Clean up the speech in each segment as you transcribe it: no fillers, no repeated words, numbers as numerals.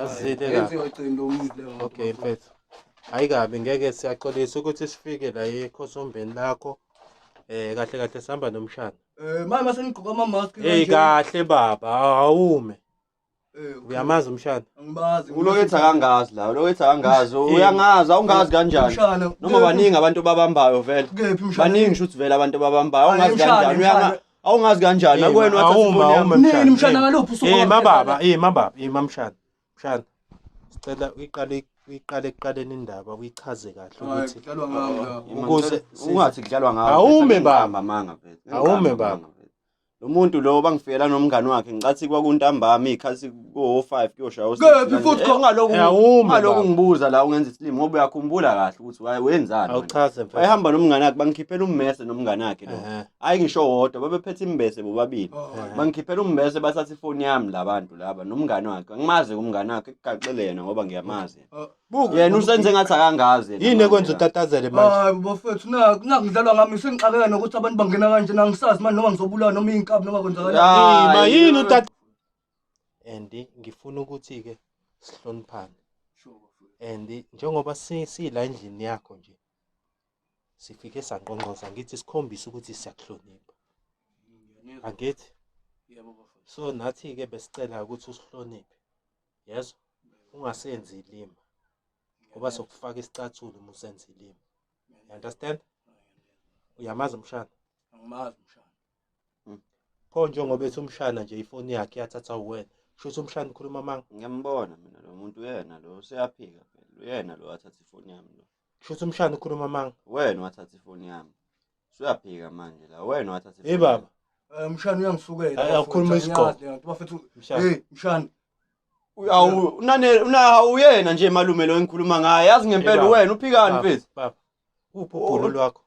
Azile kabi. Yenziwa icimbi lomuzi leyo nto, Okay bafowethu. mfethu. Hayi kabi ngeke siyaxolisa ukuthi sifike la ekhosombeni lakho. Kahle kahle sihamba nomshana. Manje mase nigqoka ama-mask Hey kanje. kahle baba, awume. Okay. Uyamazi umshana? Angibazi. Ulokethi akangazi la, ulokethi akangazi. Uyangazi, awungazi kanjani? Umshana, Noma baningi abantu ababambayo vele. Kephi umshana? Baningi shuthi vele abantu ababambayo. Awungazi Hayi, umshana, kanjani? Uyanga umshana. awungazi kanjani? Eh, Nakuwena wathatha awume, ifoni yami. awume Nini mshana. mshana ngaluphi usuku Mababa, mababa, mamshana. Mshana. Sicela uyiqale uyiqale ekuqaleni indaba uyichaze kahle Hayi, ukuthi kudlalwa ngami la. Ukuze Ungathi kudlalwa ngawe. Awume, mfethu, baba. angiqambi amanga mfethu. Awume, Angiqambi baba. amanga, mfethu. Lo muntu lo bangifikela nomngani wakhe ngicathi kwakuntambama ikhathi ko 5 kuyoshaya u Kephi futhi Ungaloku Awume, ungaloku baba. ngibuza la ungenza isilimo ngoba uyakhumbula kahle ukuthi wenzani. wena. Awuchaze mfethu. Wayehamba nomngani wakhe bangikhiphela ummese nomngani wakhe lo. Ehhe. Hayi ngisho wodwa babephethe imbese bobabili. Hayi. Bangikhiphela umbese bathatha ifoni yami labantu laba nomngani wakhe. Angimazi umngani wakhe kugaxele yena ngoba ngiyamazi. Ah, Buka. Yena usenze ngathi akangazi yena. Yini manje ekwenza la. utatazele manje? Hayi bafethu naku naku ngidlalwa ngami sengixakeka nokuthi abantu bangena kanje angisazi manje noma ngizobulawa noma iy'nkabi noma kwenzakalani. Hayi, Ma yini utat And ngifuna ukuthi ke sihloniphane. Sure, bafethu. And njengoba sila endlini yakho nje sifike sanqonqoza ngithi sikhombise ukuthi siyakuhlonipha. Ngiyanizwa. Angithi Yebo bafethu. so nathi ke besicela ukuthi usihloniphe. Yezwa? Ungasenzi ilima ngoba sokufaka isicathulo uma usenza ilima. You understand? Uyamazi umshana? Angimazi umshana. Pho njengoba ethi umshana nje ifoni yakhe yathatha uwena. Kusho ukuthi umshana ukhuluma amanga. Ngiyambona mina lo muntu uyena lo useyaphika phela. Uyena lo wathatha ifoni yami lo. Kusho ukuthi umshana ukhuluma amanga. Wena wathatha ifoni yami. Usuyaphika manje la. Wena wathatha Hey baba, Mshana uyangisukela. Hayi, bafethu, awukhuluma isigqoko. angiyazi leyo nto, bafethu. Mshana. Hey mshana. Awu unane una uyena nje malume lo engikhuluma ngaye. Yazi ngempela Hey, baba. wena uphikani Baba, mfethu? baba. Uphi ubhulo lwakho?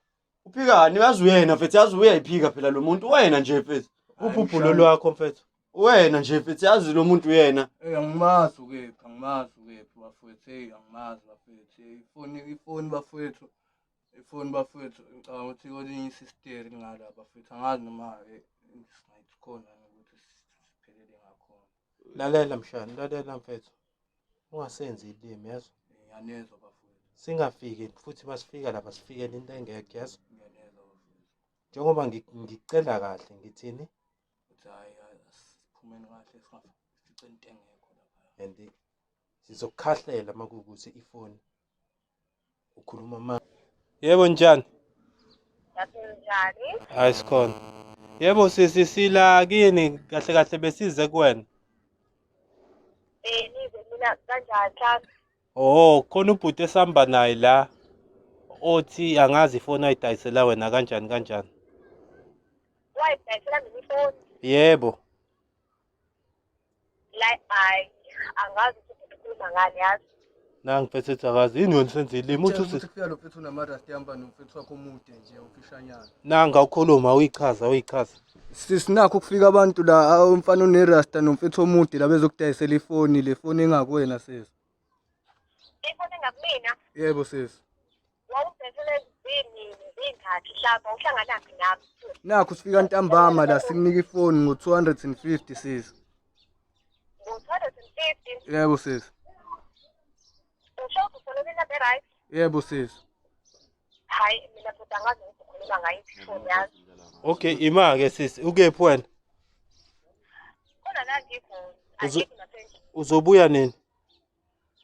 Uphikani yazi uyena mfethu yazi uyayiphika phela lo muntu wena nje mfethu. Uphi ubhulo lwakho mfethu? Wena nje mfethu yazi lo muntu uyena. Angimazi ukephi, angimazi ukephi bafethu. Hey angimazi bafethu. Hey, ifoni ifoni bafethu. Ifoni bafethu ngicabanga ukuthi kwelinye isisteri ngala bafethu. Angazi noma singayithi khona ukuthi siphelele ngakhona. Lalela mshana, lalela mfethu. Ungasenzi ilimi yezwa. Ngiyanezwa bafethu. Singafiki futhi masifika lapha sifikele into engekho yezwa. Ngiyanezwa bafethu. Njengoba ngikucela kahle ngithini Ukuthi hayi asiphumeni kahle singafice into engekho lapha. and sizokukhahlela makuwukuthi ifoni ukhuluma ma. Yebo njani? Njani? Hayi sikhona. Yebo sisi sila kini kahle kahle besize kuwena. Nize mina kanjani cha? Oh, khona ubhuti esihamba naye la othi angazi ifoni ayidayisela wena kanjani kanjani. Wayidayisela mina ifoni. Yebo. La hayi angazi ukuthi ukhuluma ngani yazi. Nangi mfethu ethi akazi yini wena usenza ilimi uthi Tshela uthi ukuthi kufika lo mfethu unamarasti ehamba nomfethu wakho omude nje umfishanyana. nanga ukhuluma uyichaza uyichaza. Sisinakho ukufika abantu la umfana onerasta nomfethu omude la bezokudayisela ifoni le foni engakuwena sisi. Ifoni engakumina Yebo sisi. wawudayisele zinini zingakhi mhlawumbe uhlanganaphi nami. Nakho sifika ntambama la sikunika ifoni ngo-250 sisi. Ngo-250 Yebo sisi. usho ukuthi ufonele inamba e-right? Yebo sisi. Hayi mina futhi angazi ukuthi ukhuluma ngayo ifoni yazi. Okay, ima ke sisi, ukephi wena? Khona la ngikhona angikho nasendlini. Uzobuya nini?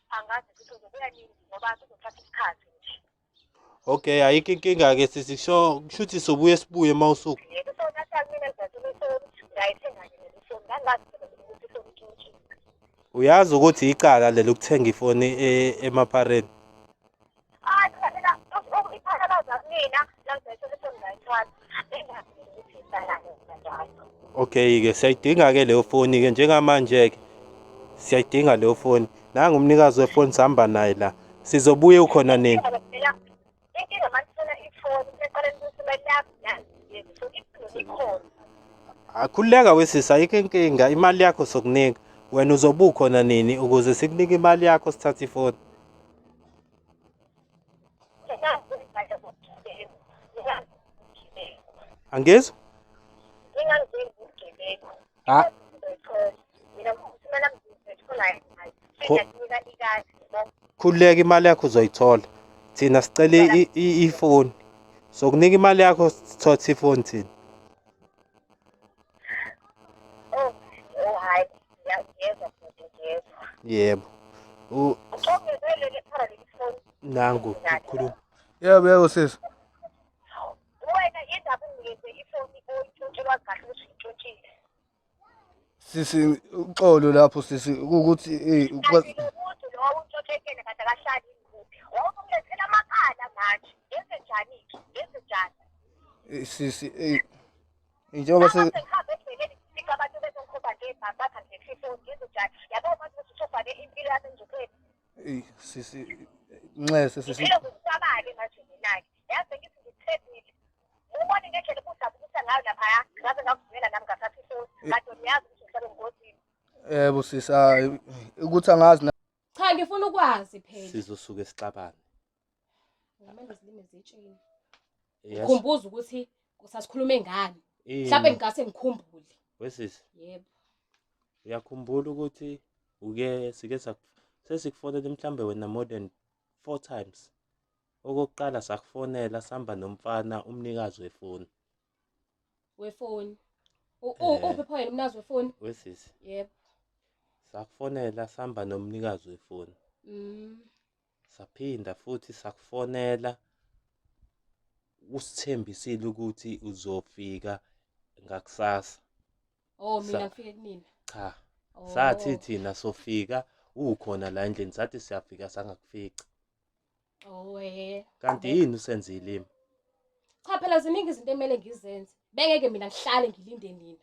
Angazi ukuthi uzobuya nini ngoba kuzothatha isikhathi nje. Okay, ayikho inkinga ke sisi, kusho kushuthi sobuye sibuye mawusuka. Yebo so natha mina ngidayisela ifoni ngayithenga nje le ifoni ngangazi ukuthi ifoni intshontshiwe. Uyazi ukuthi icala leli ukuthenga ifoni emaphareni. Hayi mina iphalaza kumina la ngidayisela ifoni ngayithatha. Bengazi ukuthi isalane kanjalo. Okay ke siyayidinga ke leyo foni ke njengamanje ke siyayidinga leyo foni. Nangu umnikazi wefoni sihamba naye la. Sizobuye ukhona nini? Inkinga manje sifuna ifoni seqale ukuthi imali yakho so ifoni ikhona. Akhululeka wesisi ayikho inkinga imali yakho sokunika. Wena uzobe ukhona nini ukuze sikunike imali yakho sithathe ifoni. Angizwa? Ngingangizenzi ubugebengu. Ha? Mina imali yami ngizayithola hayi. Sengiyakunika ikati. Khululeka imali yakho uzoyithola. Thina sicela ifoni. Sokunika imali yakho sithothe ifoni thina. Oh, oh hayi, ngiyezwa futhi ngiyezwa. Yebo. Ucongezele le phara leli phone. Nangu khuluma. Yebo yebo sisi. Wena indaba unginikeze ifoni oyintshontshelwa kahle ukuthi uyintshontshile. Sisi uxolo lapho sisi ukuthi eh Kanti lo muntu lo wawuntshontshe kade akahlali kuphi. Wawuzongilethela amakala manje. Ngenze njani-ke? Ngenze njani? Sisi njengoba se Sengihambe endleleni ngifika abantu bezongikhomba ngebhasi bathi angilethe ifoni ngenze njani? Yabo manje ukuthi usubhale impilo yami engcupheni. Sisi nxese sisi. Ngiphile ngokucabanga manje mina-ke. Yazi ngithi ngikuthembile. Ubone ngendlela ubujabulisa ngayo laphaya, ngaze ngakuvumela nami ngathatha ifoni. Kade ngiyazi ukuthi ngihlale engozini. Yebo sisi hayi ukuthi angazi Cha ngifuna ukwazi phela. Sizosuke sixabane. Ngamele zilime zitsheni. Yes. Khumbuza ukuthi sasikhulume ngani. Ini? Mhlawumbe ngingase ngikhumbule. Wesisi, Yebo. uyakhumbula ukuthi uke sike sesikufonela mhlambe wena more than 4 times. Okokuqala sakufonela sihamba nomfana umnikazi wefoni. Wefoni. Uphi pho yena umnazi wefoni? Wesisi, Yebo. sakufonela sihamba nomnikazi wefoni. Saphinda futhi sakufonela usithembisile ukuthi uzofika ngakusasa. Oh mina ngifike kunina. Cha. Oh. Sathi thina sofika ukhona la endlini, sathi siyafika sangakufica. Oh. Kanti yini usenze ilimi? Cha phela ziningi izinto emele ngizenze. Bengeke mina ngihlale ngilinde nina.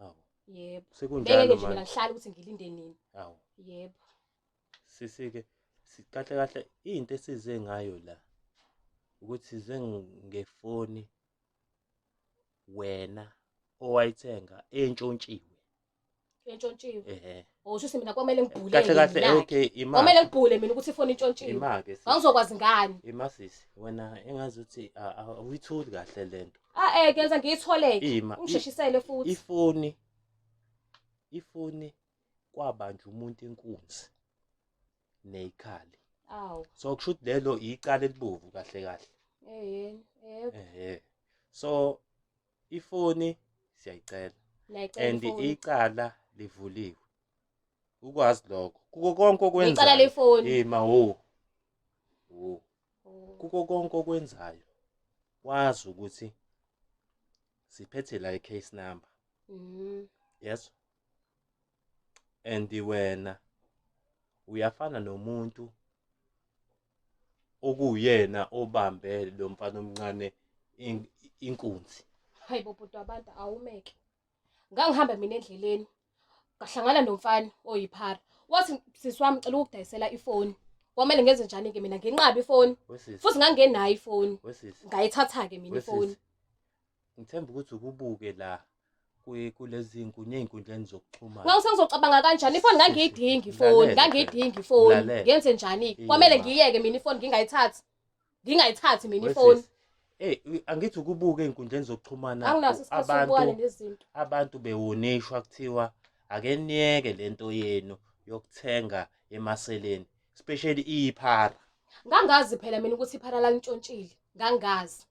Awu. Yebo. Sekunjalo Bengeke nje mina manje. ngihlale ukuthi ngilinde nina. Awu. Yebo. Sisi-ke kahle kahle into esize ngayo la ukuthi size ngefoni wena owayithenga entshontshiwe. Entshontshiwe. Ehhe. Oh shuthi mina kwamele ngibhule. Kahle kahle okay ima. Kwamele ngibhule mina ukuthi ifoni intshontshiwe. Ima-ke sisi. Ngangizokwazi ngani? Ima sisi, wena engazuthi awuyitholi kahle lento. Ah kuyenza ngiyitholeke. Ima. Ungisheshisele futhi. Ifoni kwabanjwa umuntu inkunzi neyikhali. Awu. So kusho ukuthi lelo icala elibovu kahle kahle. Yebo. Ehhe. So ifoni siyayicela. Niyayicela And ifoni. icala livuliwe. Ukwazi lokho. Kuko konke okwenzayo. Icala lefoni. Ima wo. Wo. Oh. Kuko konke okwenzayo. Wazi ukuthi siphethe la i-case number. Yes. And wena uyafana nomuntu okuyena obambe lo mfana omncane inkunzi. Hayi bo bhuti wabantu awumeke. Ngangihamba mina endleleni ngahlangana nomfana oyiphara. Wathi sisi wami ngicela ukukudayisela ifoni. Kwamele ngenze njani ke mina nginqabe ifoni. Futhi ngangenayo ifoni. Wesisi. Ngayithatha ke mina ifoni. Ngithemba ukuthi ukubuke la kulezi inkundleni zokuxhumana. Ngase ngizocabanga kanjani ifoni ngangiyidinga ifoni, ngangiyidinga ifoni. Ngenze njani? Kwamele ngiyeke mina ifoni ngingayithathi. Ngingayithathi mina ifoni. Angithi ukubuka einkundleni zokuxhumana Anginaso isikhathi sokubukana nezinto. Abantu bewonishwa kuthiwa ake niyeke lento yenu yokuthenga emaseleni, especially iphara. Ngangazi phela mina ukuthi iphara lantshontshile. Ngangazi.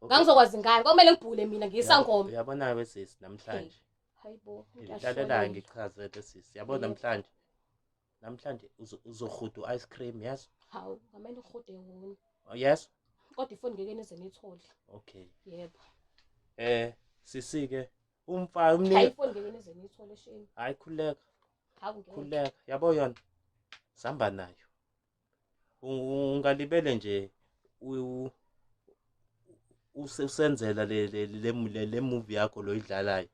Ngangizokwazi ngani? Kwamele ngibhule mina ngiyisangoma. Uyabona ke sisi namhlanje. Hayibo. Lalela ngichazele sisi. Yabona namhlanje. Namhlanje uzohuda ice cream, yes? Hawu, ngamele ngihude wona. Yes. Kodwa ifoni ngeke nize niyithole. Okay. Yebo. Sisi ke umfana umnike. Hayi ifoni ngeke nize niyithole shame. Hayi khuleka. Hawu ngeke. Khuleka. Yabo yona. Samba nayo. Ungalibele nje usenzela le movie yakho lo idlalayo.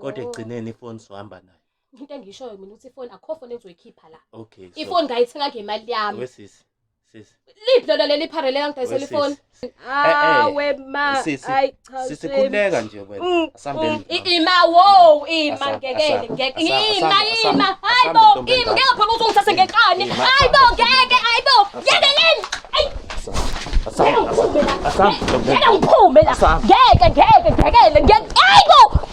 Kodwa ekugcineni ifoni sohamba nayo. Into engishoyo mina ukuthi ifoni akho phone engizoyikhipha la. Okay. Ifoni ngayithenga ngemali yami. Wesisi. Sisi. Liphi lona leli phara lela ngidayisela ifoni? Awe ma. Hayi cha. Sisi khuleka nje wena. Asambeni. Ima wo, ima ngeke ngeke. Ima ima. Hayibo, ima ngeke phela ukuthi ungithathe ngenkani. Hayibo ngeke, hayibo. Yekeleni. Ayi. Asamba. Ngeke ngiphume la. Ngeke ngeke ngeke ngeke. Hayibo.